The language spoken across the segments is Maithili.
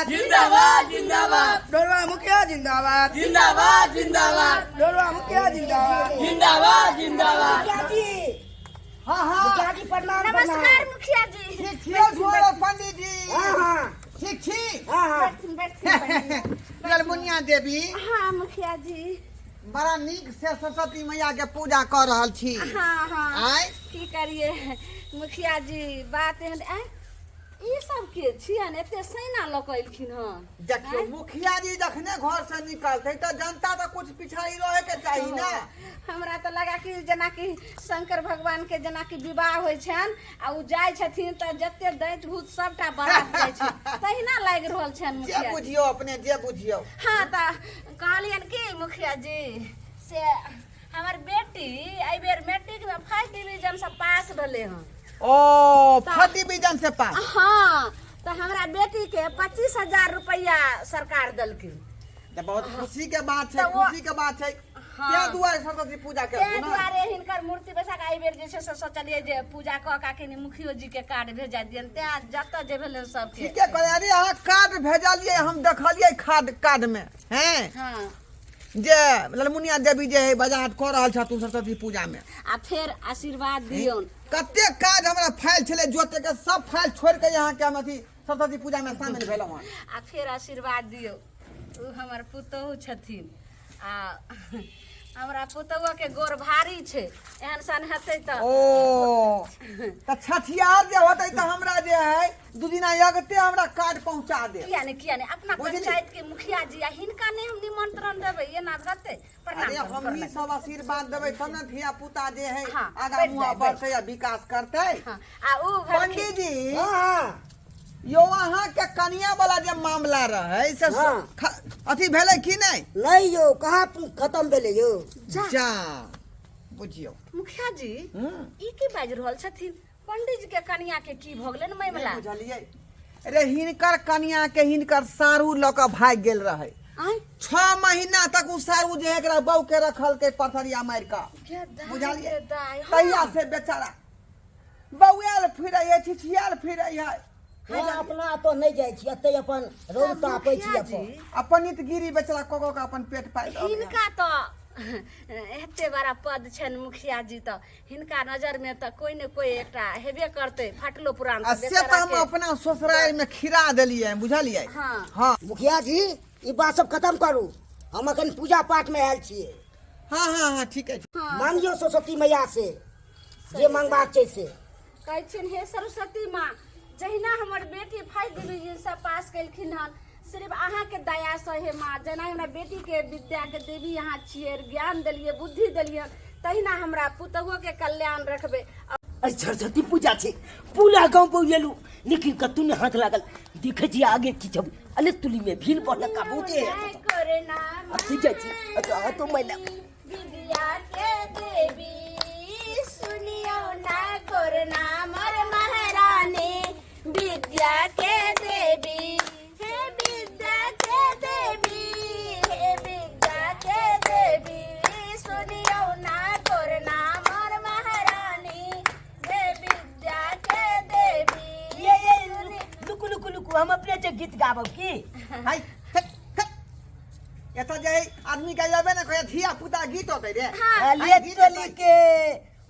जिंदाबाद। जिंदाबाद जिंदाबाद। डोरवा मुखिया जिंदाबाद। जिंदाबाद जिंदाबाद। डोरवा मुखिया जिंदाबाद। जिंदाबाद जिंदाबाद। मुखिया जी। हाँ हाँ। मुखिया जी प्रणाम। नमस्कार मुखिया जी। ठीक छियै झोरा पंडित जी? हाँ हाँ। ठीक छी? हाँ हाँ। बैठथिन बैठथिन पंडित। ललमुनिया देवी। हाँ मुखिया जी। बड़ा नीक से सरस्वती मैया के पूजा कऽ रहल छी। हाँ हाँ। आय की करिए मुखिया जी, बात एहन आँय, ई सब के छियन एते सैना लऽ कऽ एलखिन हन? देखियौ आँय? मुखिया जी जखने घर से निकलते तऽ जनता तऽ कुछ पिछाड़ी रहे के चाही ने। हमरा तऽ लगा कि जेनाकि शंकर भगवान के जेनाकि विवाह होइ छनि आ ओ जाइ छथिन तऽ जते दैत भूत सबटा बारात जाइ छै, तहिना लागि रहल छनि जे मुखिया जी। बुझियौ अपने जे बुझियौ। हाँ तऽ कहलियनि कि मुखिया जी से हमर बेटी एहि बेर मैट्रिक में फर्स्ट डिवीजन से पास भेलै हन। ओ फर्स्ट डिवीजन से पास? हाँ, तऽ हमरा बेटी के 25,000 रुपया सरकार देलखिन। तऽ बहुत खुशी के बात छै। तऽ वो- खुशी के बात छै। हाँ। तें दुआरे सरस्वती पूजा के ताहि दुआरे हिनकर मूर्ति बैसा कऽ एहि बेर जे छै से सोचलियै जे पूजा कऽ कऽ कनि मुखियो जी के कार्ड भेजा दियनि, तें जतऽ जे भेलै सबके। ठीके कहलियै। अरे अहाँ कार्ड भेजलियै, हम देखलियै कार्ड कार्ड में हैं हाँ जे ललमुनिया देवी जे है बजाहट कऽ रहल छथुन सरस्वती पूजा में। आ फेर आशीर्वाद दियौन। कते काज हमरा फाइल छलै जोते के, सब फाइल छोड़ि के यहाँ के हम अथी सरस्वती पूजा में शामिल भेलहुँ हँ। आ फेर आशीर्वाद दियौ, ओ हमर पुतोहु छथिन आ हमरा पुतोहुओ के गोर भारी छै, एहन सन हेतै तऽ ओ तऽ छठियार जे होतै तऽ हमरा जे है दू दिना अगते हमरा कार्ड पहुंचा दे। किया नहीं, किया नहीं, अपना बुझली? पंचायत के मुखिया जी आ हिनका नहीं हम निमंत्रण देबै, एना हेतै? प्रणाम अरे करू, हमनी प्रणाम। सब आशीर्वाद देबै तब ने धिया पुता जे है हाँ, आगा बैठ मुआ जाए, बढ़तै आ विकास करतै। हाँ, आ उ भेलखिन- पंडित जी। हाँ हाँ। यो अहाँ के कनिया वाला जे मामला रहे से हाँ। अथी भेलै कि नहीं? नहीं यो कहाँ खत्म भेलै यो। जा। जा बुझियौ। मुखिया जी। हम्म। ई की बाजि रहल छथिन? पंडित जी के कनिया के की भऽ गेलै मामला? नहि बुझलियै रे, हिनकर कनिया के हिनकर सारू लऽ कऽ भागि गेल रहे। आँय? 6 महीना तक उ सारू जे एकरा बहू के रखलकै पथरिया मारि कऽ। गे दाइ, बुझलियै? गे दाइ, हाँ। तहिया से बेचारा बौआयल फिरै है, छिछियाल फिरै है। हम अपना एतऽ नहि जाइ छी, एतै अपन रौद तापै छी मुखिया अपन। जी, अपन नितगिरी बेचारा कऽ कऽ के अपन पेट पालि रहल है। हिनका तऽ एते बड़ा पद छनि मुखिया जी, तऽ हिनका नजर में तऽ कोई ने कोई एकटा हेबे करतै फटलो पुरान। आ से तऽ हम अपना ससुरारि में खिरा देलियै, बुझलियै? हाँ। हाँ। मुखिया जी ई बात सब खत्म करू, हम अखन पूजा पाठ में आयल छियै। हाँ हाँ हाँ ठीक है। हाँ। मांगियौ सरस्वती मैया से जे मांगबाक छै से। कहै छियनि हे सरस्वती माँ, जहिना हमर बेटी फर्स्ट डिवीजन से पास केलखिन हन सिर्फ अहाँके दयासँ हे माँ, जेना हमरा बेटीके विद्याके देवी अहाँ छियै, ज्ञान देलियै, बुद्धि देलियै, तहिना हमरा पुतहुओके कल्याण रखबै। अरे सरस्वती पूजा छै, पूरा गांव बौएलू लेकिन कतौ नहि हाथ लागल। देखै छी आगे की छब अरे तुली में भीड़ बढ़ल का बहुते है। करना अब ठीक है जी, अच्छा, हाँ, तो महिला। विद्या के देवी सुनियो ना करना मोर महारानी, विद्या के देवी, हे विद्या के देवी, हे विद्या के देवी सुनियो ना करना मोर महारानी, हे विद्या के देवी। ये लुकु लुकु लुकु, हम अपने से गीत गाबब की? हाय, हे, हे। एतऽ जे आदमी के अयबे ने कहै धिया पुता गीत होतै रे। हाँ। अले टोली के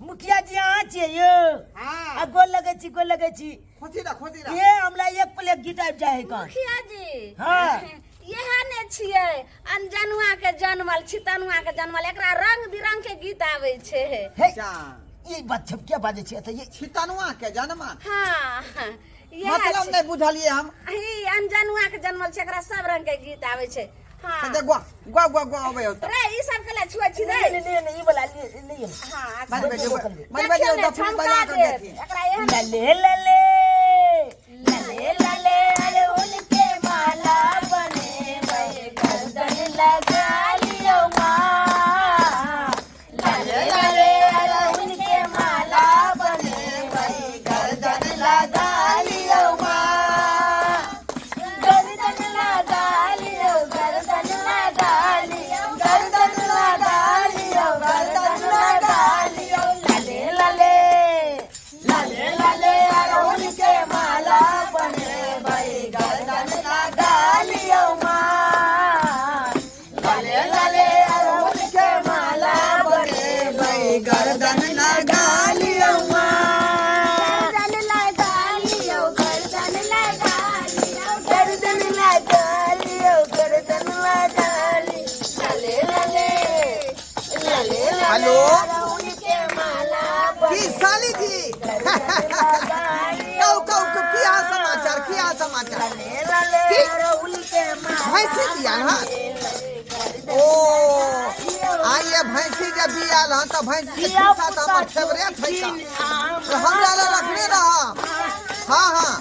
मुखिया जी अहाँ छियै यौ? हाँ। आ गोल लगै छी, गोल लगै छी। खोसी रह, खोसी रह। ये हमरा एक प्लेट गीत आबि जाइ है कन। मुखिया जी। हाँ। इएह ने छियै अनजनुआ के जनमल, छितनुआ के जनमल, एकरा रंग बिरंग के गीत आबै छै। हे, जा। ई बात सब क्या बाजै छै एतऽ ये? छितनुआ के जनमल? हाँ, इएह मतलब छै। नहि बुझलियै हम। ई अनजनुआ के जनमल छै, एकरा सब रंग के गीत आबै छै। हाँ। तऽ गुआ गुआ गुआ गुआ अबै होतै। रे ई सब के ले छुए छी रे। नहीं नहीं नहीं, ई वाला ले ले। हाँ, अच्छा। बजबै जे बजबै देखियौ जे ने, दफनी झमका बजा कऽ देत। देथिन। एकरा एहन लले लले लले लले अरे उनके माला बने गर्दन लगा लियो माँ, लले लले अरे उनके माला बने गर्दन लगा लियो माँ, गर्दन लगा लियो, गर्दन लगा लियो, गर्दन लगा लियो, गर्दन लगा लियो, लले लले लले लले अरे हेलो की साली जी कहू कहू कहू, की हाल समाचार की हाल समाचार की भैंसी बियाल हन ओ आइए भैंसी जे बियाल हन तऽ भैंसी के खिस्सा तऽ हमर फेवरेट है तऽ हमरा लग रखने रह हाँ हाँ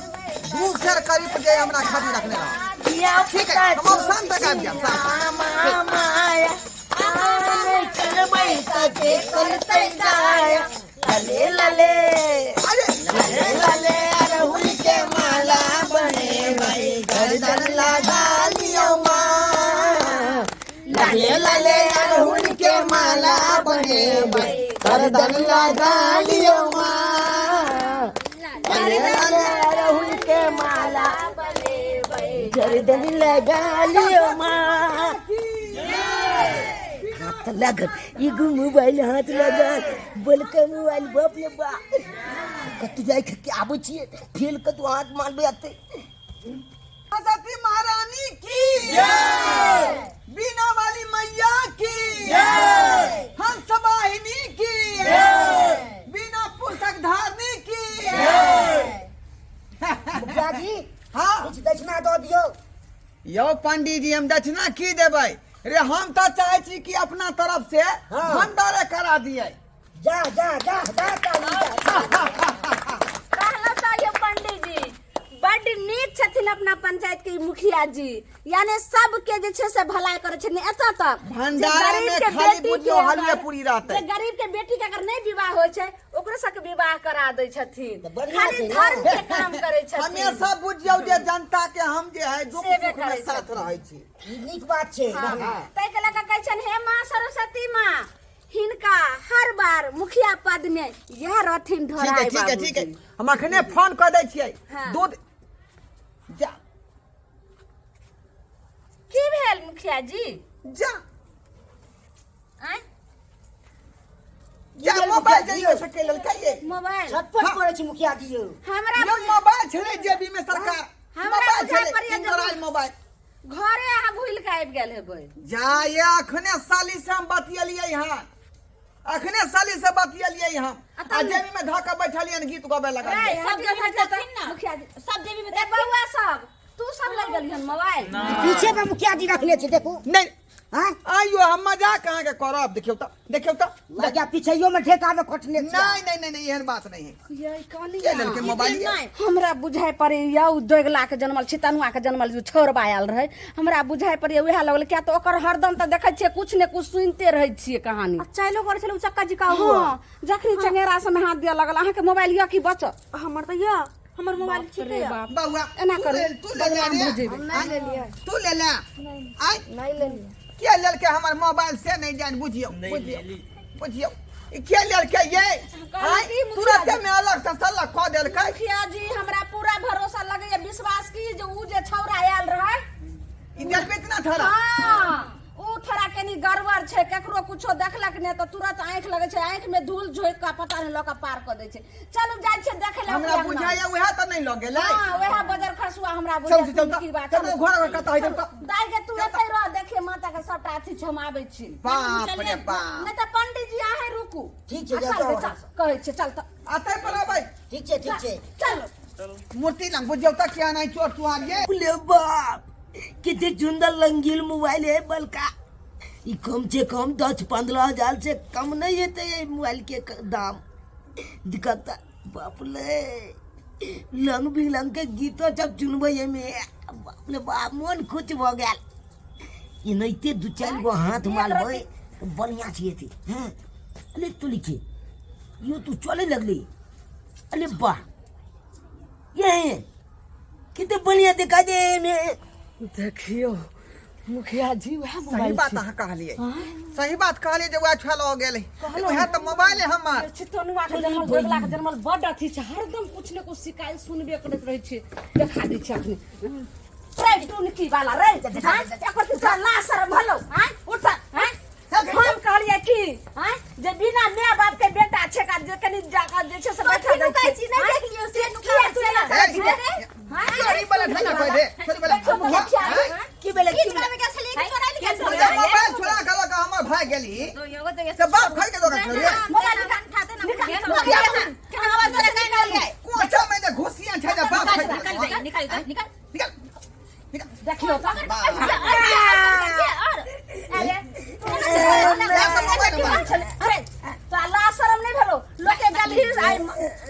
2 सेर करीब जे हमरा खातिर रखने रह ठीक है हम अब शाम तक आबि जायब शाम तक। अरे लले अरहुल के माला बने भाई गर्दन लगा लियो माँ लले लले अरहुल के माला बने भाई गर्दन लगा लियो माँ लले लले अरहुल के माला गर्दन लगा लियो माँ हाथ लागल एगो मोबाइल हाथ लागल बोलके मोबाइल बाप रे बाप कतौ जाय के आबै छियै फेल कतौ हाथ मारबै आते सरस्वती महारानी की बीना वाली मैया की हंस वाहिनी की बिना पुस्तक धारनी की मुखिया जी हाँ किछु दक्षिणा दऽ दियौ यौ पंडीजी जी हम दक्षिणा की देबै रे हम तऽ चाहै छी कि अपना तरफ से हाँ। भंडारे करा दियै जा जा जा जा ताली जा कहलहुँ तऽ यौ पंडीजी बड्ड नीक छथिन अपना पंचायत के ई मुखिया जी यानी सबके जे छै से भलाई करै छथिन एतऽ तक जे भंडारा गरीब में के खाली बेटी बुझियौ के हलुए अगर- पूरी रहतै। जे गरीब के बेटी के अगर नहि विवाह होइ छै ओकरो सबके विवाह करा दै छथिन तऽ बढ़िआँ खाली छै ने। धर्म के काम करै छथिन हमेशा बुझियौ जे जनता के हम जे है दुख सेवे सुख में करै साथ छथिन। रहै छी ई नीक बात छै हाँ, ताहिके लऽ कऽ कहै छनि हे माँ सरस्वती माँ हिनका हर बार मुखिया पद में इएह रहथिन ठीक है ढोराय ठीक है ठीक है बाबूजी। हम अखने फोन कऽ दै छियै हाँ। दूध जा की भेल मुखिया जी जा आँय जा मोबाइल जइयो से के लेलकै ये मोबाइल छटपट करै छी मुखिया जी यौ हमरा यो मोबाइल छलै जेबी में सरकार हमरा मोबाइल बुझाइ छलै पड़ैए जे इंद्राज मोबाइल घरे अहाँ भूलि कऽ आबि गेल हेबै जा ये अखने साली से हम बतियलियै हन अखने साली से बतियलियै हम आ जेबी में धऽ के बैठलियै गीत गबै लगलियै सब देवी में देथिन ना मुखिया जी सब देवी में बउआ सब तू सब लग गेलियन मोबाइल पीछे में मुखिया जी रखने छै देखू नहीं हाँ आइयो हम मजाक अहाँके करब देखियौ तऽ देखियौ तऽ लगा पीछैयो में ठेका में खोटने छियै। नहीं नहीं नहीं नहीं एहन बात नहीं है ये कानी के लेलकै मोबाइल ये? हमरा बुझाइ पड़ैया उ दोगला के जनमल छितनुआ के जनमल जो छोड़बा आयल रहै हमरा बुझाइ पड़ैया उएह लगल किया तऽ ओकर हरदम तऽ देखै छियै कुछ ने कुछ सुनिते रहै छियै कहानी चाइलो करै छलै उ चक्का जी का हँ जखनी चंगेरा सबमे हाथ दिअ लगल अहाँके मोबाइल यऽ कि बचल हमर तऽ यऽ हमर मोबाइल ठीक रे यऽ बाप बउआ एना तू करू, ले तू ले ले बदनाम रे। भऽ जेबै। हम नहि लेलियै तू ले ले आइ नहि लेलियै के लेलकै हमर मोबाइल से नहीं जान बुझियौ बुझियौ बुझियौ ई के लेलकै ये आइ की मुखिया तुरते में अलग से सलग कऽ देलकै मुखिया जी हमरा पूरा भरोसा लगैया विश्वास की जे उ जे छौड़ा आयल रहै ई देलबै इतना थोड़ा हाँ उ थोड़ा कनी गड़बड़ छै केकरो कुछो देखलक नहि तऽ तुरंत आँखि लगै छै आँखि में धूल झोंकि कऽ पता नहि लऽ कऽ पार कऽ दै छै चलू जाइ छै देखै लए हमरा ओकरे अंगना। बुझाइया उएह तऽ नहि लऽ गेलै हाँ वएह बजर खसुआ हमरा चल बुझाइया चल की बात चल घर घर कतऽ है चल तऽ। दाइ के तू एतै रह देखिए माता के सबटा अथी छै हम आबै छी बाप रे बाप नहि तऽ पंडीजी जी अहें रुकू ठीक छै, आ, जाउ, चल जाउ। चल कहै छै चल तऽ अतै पर अबै ठीक छै ठीक छै चल मूर्ति लग बुझियौ तऽ किया नहि चोर चुहार ये ले बाप कितने सुंदर रंगीन मोबाइल है बलका ई कम से कम 10-15 हजार से कम नहीं हेतै ये मोबाइल के दाम दिक्कत बाप ले रंग बिरंग के गीतो सब चुनबै एहिमे बाप रे बाप मन खुश भऽ गेल एनाहिते दू चारि गो हाथ मारबै तऽ बढ़िआँ छै अथी हँ अरे तू लिखी यो तू चले लगली अरे वाह ये कितने बढ़िया दिखा दे एहिमे देखियौ मुखिया जी वएह सही मोबाइल बात अहाँ कहलियै सही बात कहलियै जे वएह छुआ लऽ गेलै वएह तऽ मोबाइल है हमर चितनुआ के जनमल दोगला के जनमल बड अथी छै हरदम कुछ ने कुछ शिकायत सुनबे करैत रहै छै देखा दै छै अखनी रे टुनकी वाला रे हाँ? एकर तू तोरा लाज शरम भलो हाँ उठ हाँ हम कहलियै की हाँ जे बिना माय बाप के बेटा छै का जे कनी जाकर जे छै से बैठा दै नुकाइ छी, नहि हाँ? देखलियौ, से किया नुकाइ तू छी। एना करै छी रे? हाँ? चोरी वाला ढंग कह दे चोरी वाला देखियौ तऽ मुखिया जी, हाँ? की भेलै की चोराबै गेल छलियै कि चोरायल गेल छलियै? मोबाइल छोड़ा के लऽ कऽ हमर भाय गेली से बाप खरीद के दोकान मोबाइल का निकाल। निकाल निकाल। देखियो तो। बाप। अरे अरे तो अल्लाह शरम नहीं भेलो लोके गलही आइ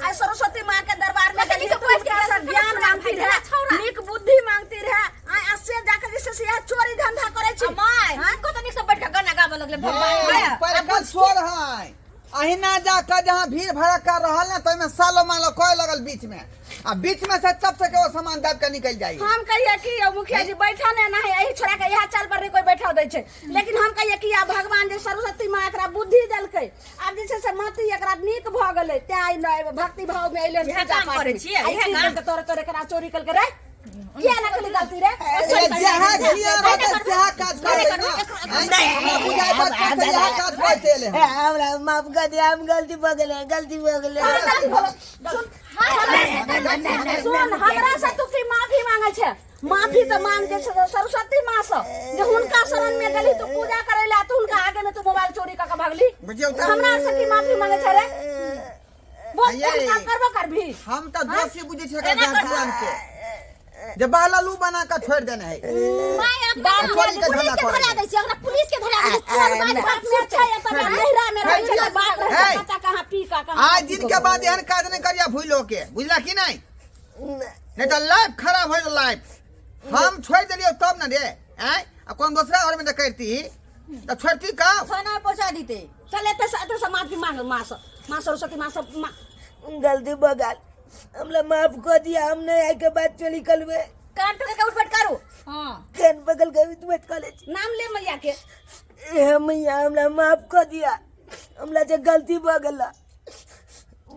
आइ सरस्वती माँ के दरबार में गलही के बैठ के ज्ञान मांगती रहे, नीक बुद्धि मांगती रहे, आइ अस्से जाके जे छै से इएह चोरी धंधा करै छी। My को तो निक से बैठ के गाना गाबऽ लगले भगवान। पर का छोड़ है, अहिना जाकर जहाँ भीड़ भड़क्का रहल ना, तो ओहिमे सालो मालो कहे लगल बीच में, आ बीच में से चप से के वो सामान दाब के निकल जाई। हम कहिए कि यौ मुखिया जी बैठा ने नहीं, एही छोड़ा के इएह चाल पर नहीं कोई बैठा दै छै, लेकिन हम कहिए कि आब भगवान जे सरस्वती माँ एकरा बुद्धि देलकै, आब जे छै से मति एकरा नीक भऽ गेलै, तें आइ न भक्ति भाव में अइलै। इएह पूजा काम पाठ करै में। छियै, आइ इएह की काम। केलकै, तोरे तोरे एकरा चोरी केलकै रे, किया ना केली गलती रे? ए, जहाँ जिया रहतै सेहा काज करबै ना। आँय, हमरा बुझाइ बचपन से इएह काज करैत एलै हन। हमरा माफ कर दिया, हम गलती भऽ गेलै, गलती भऽ गेलै। सुन, हमरा से तू की माफी मांगे छै? माफी तऽ मांग जे छै सरस्वती माँ से, जे हुनका शरण में गेली तू पूजा करे ला, तू हुनका आगे में तू मोबाइल चोरी कऽ के भगली। बुझियौ तऽ। हमरा से की माफी मांगे छै रे? बोल। अये। एहन काम करबो करभी? हम तऽ दोषी बुझै छियै एकर गार्जियन के, जे बहललू बना कऽ छोड़ि देने है। My अपना चोरी के पुलिस धंधा के करै धरा छै। दै छी, ओकरा पुलिस के धरा दै छी, चोर बाज बाप में छै, एतऽ नैहरा में रहै छै, बाप रहै छै, हे। बच्चा कहाँ पी कऽ कहाँ। आज दिन के बाद एहन काज नहि करिया भूलो के, बुझला कि नहीं? नहीं तो लाइफ खराब हो लाइफ। हम छोड़ दिलियो तब ना रे। आँय, आ कोन दोसरा घर में जे करती तऽ छोड़ती का? थाना पहुंचा दीते। चल एतऽ से, एतऽ से माफी मांग माँ से, माँ सरस्वती माँ से माँ। गलती भऽ गेल, हमरा माफ कऽ दिया, हम नहीं आइ के बाद चोरी करबै। कान पकड़ के उठ बैठ करू। हां। कान पकड़ के उठ बैठ कऽ लै छी। नाम ले मैया के। हे मैया, हमरा माफ कऽ दिया, हमरा जे गलती भऽ गेल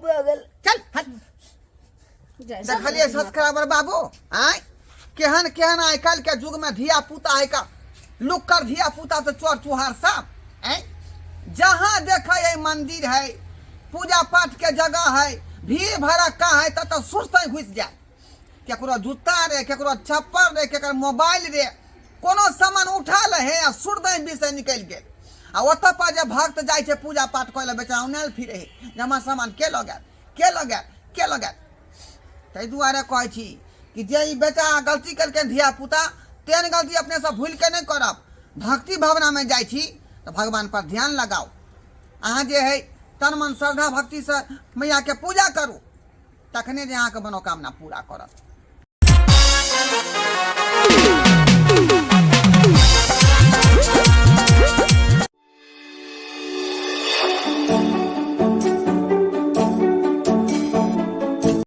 भऽ गेल। चल हट। जय देखलियै सब्सक्राइबर बाबू, आँय, केहन केहन आइ काल्हि के युग में धिया पुता है का लुक्कर धिया पुता से चोर चुहार सब। आँय, जहाँ देखे है मंदिर है, पूजा पाठ के जगह है, भीड़ भड़क्का है, तब तो सुरते घुस जाए। केकरो जूता रे, केकरो चप्पल रे, केकरो मोबाइल रे, कोनो सामान उठा ले है आ सुरदय विषय निकलि गेल। आ ओतऽ पर जे भक्त जाइ छै पूजा पाठ करै लए, बेचारा औनायल फिरै है जे हमर सामान के लऽ गेल, के लऽ गेल, के लऽ गेल। ताहि दुआरे कहै छी कि जे ई बेटा गलती केलकै धिया पुता, तेहन गलती अपने सब भूलि के नहि करब। भक्ति भावनामे जाइ छी तऽ भगवान पर ध्यान लगाउ। अहाँ जे है तन मन श्रद्धा भक्तिसँ मैयाके पूजा करू, तखने जे अहाँके मनोकामना पूरा करत।